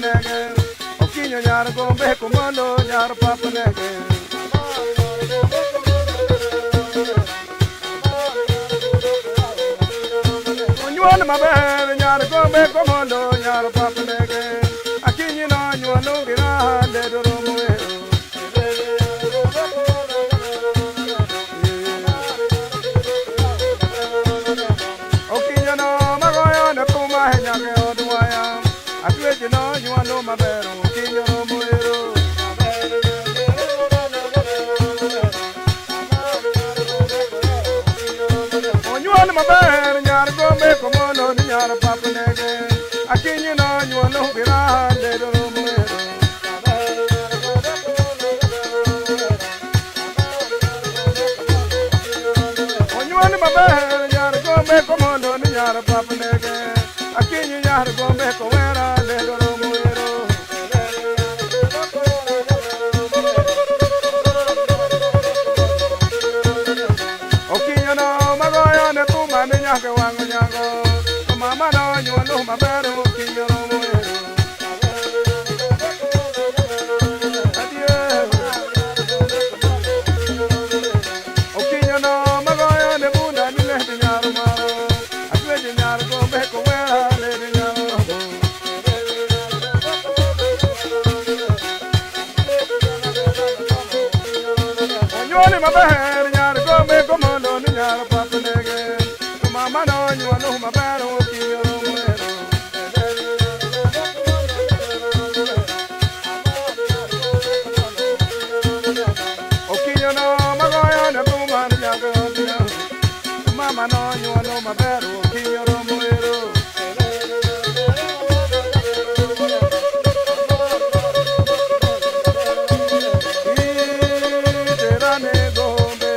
nege. Okinyo nyar gombe komondo nyar pap nege. Onyuol maber nyar gombe komondo nyar pap nege. Akinyi no nyuolo gira ledo romo ero. Okinyo no magoyo ne thuma e nyake odwaya. Atweche no nyuolo maber okinyo romo ero. Onyuol maber nyar gombe komondo ni nyar pap nege. Akinyi no nyuolo gira ledo romo ero. Onyuol maber nyar gombe komondo ni nyar pap nege. Akinyi nyar gombe kowera ledo romo ero. Okinyo no magoyo ne thuma ni nyake wang'o nyango. To mama no nyuolo maber okinyo romo ero. Adier. Okinyo no magoyo ne bunda ni ledi nyar maro. Atweje nyar gombe kowera ledi nyar romo. Onyuoli maber nyar gombe komondo ni nyar pap nege. To mama no nyuolo maber okinyo romo ero. Okinyo no magoyo ne thuma ni nyako otiyo. Mama no nyuolo maber okinyo romo ero. Itera ne gombe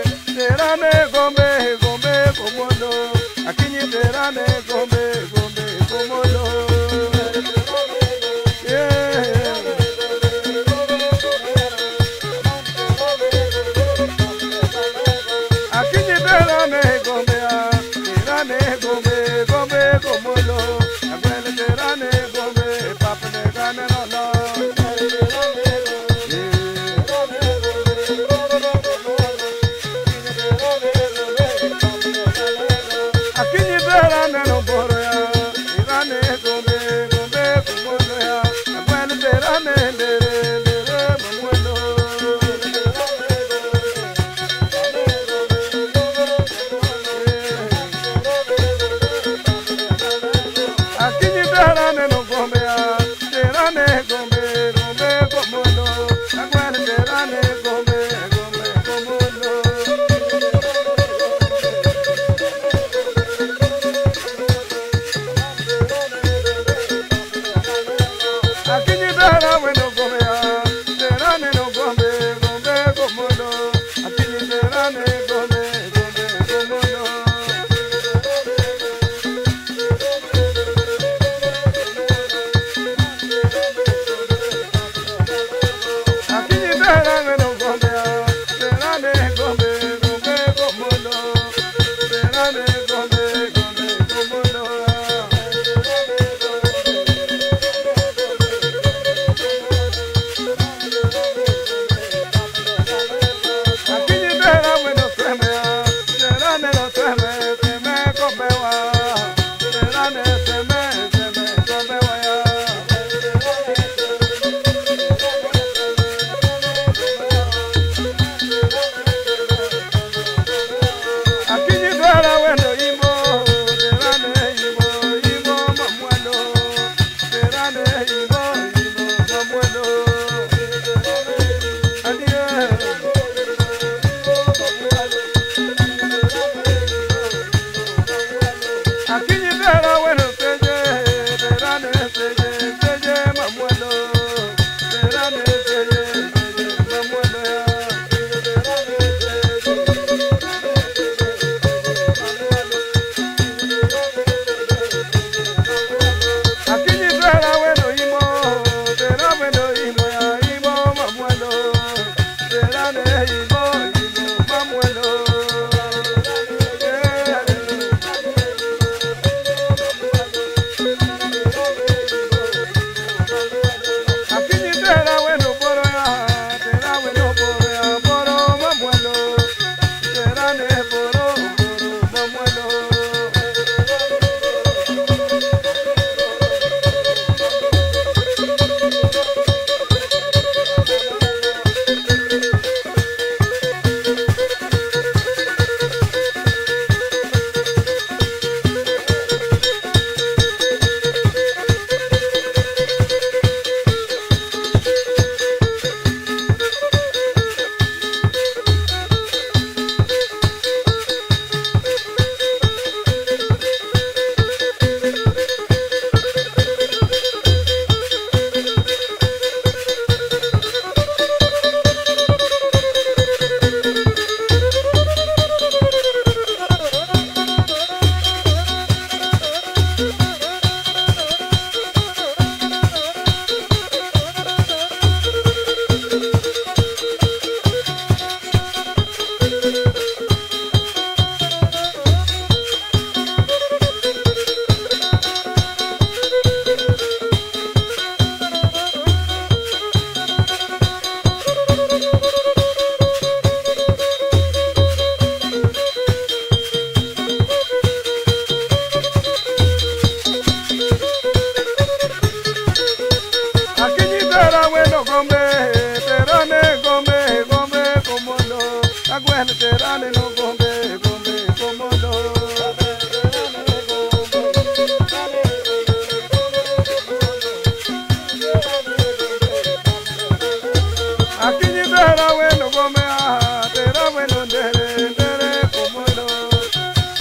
Akinyi tera weno gome aha, tera weno ndere, ndere kumolo.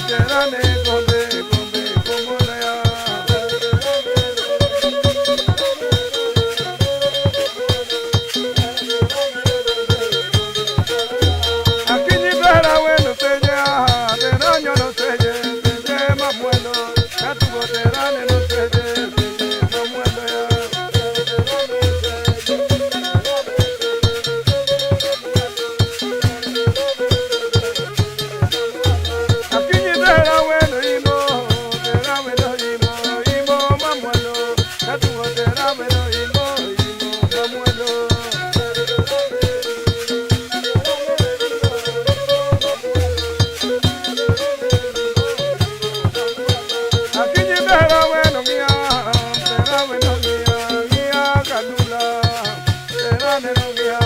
Tera ne gombe, gombe kumolo ya. Akinyi tera weno seje aha, tera nyono seje, seje mamwelo. Katugo tera neno seje, seje mamwelo ya. Akinyi tera weno imo, tera weno imo, imo mamwelo. Katugo tera weno imo, imo mamwelo. Akinyi tera weno ngia, tera weno ngia, ngia kalula. Tera neno ngia,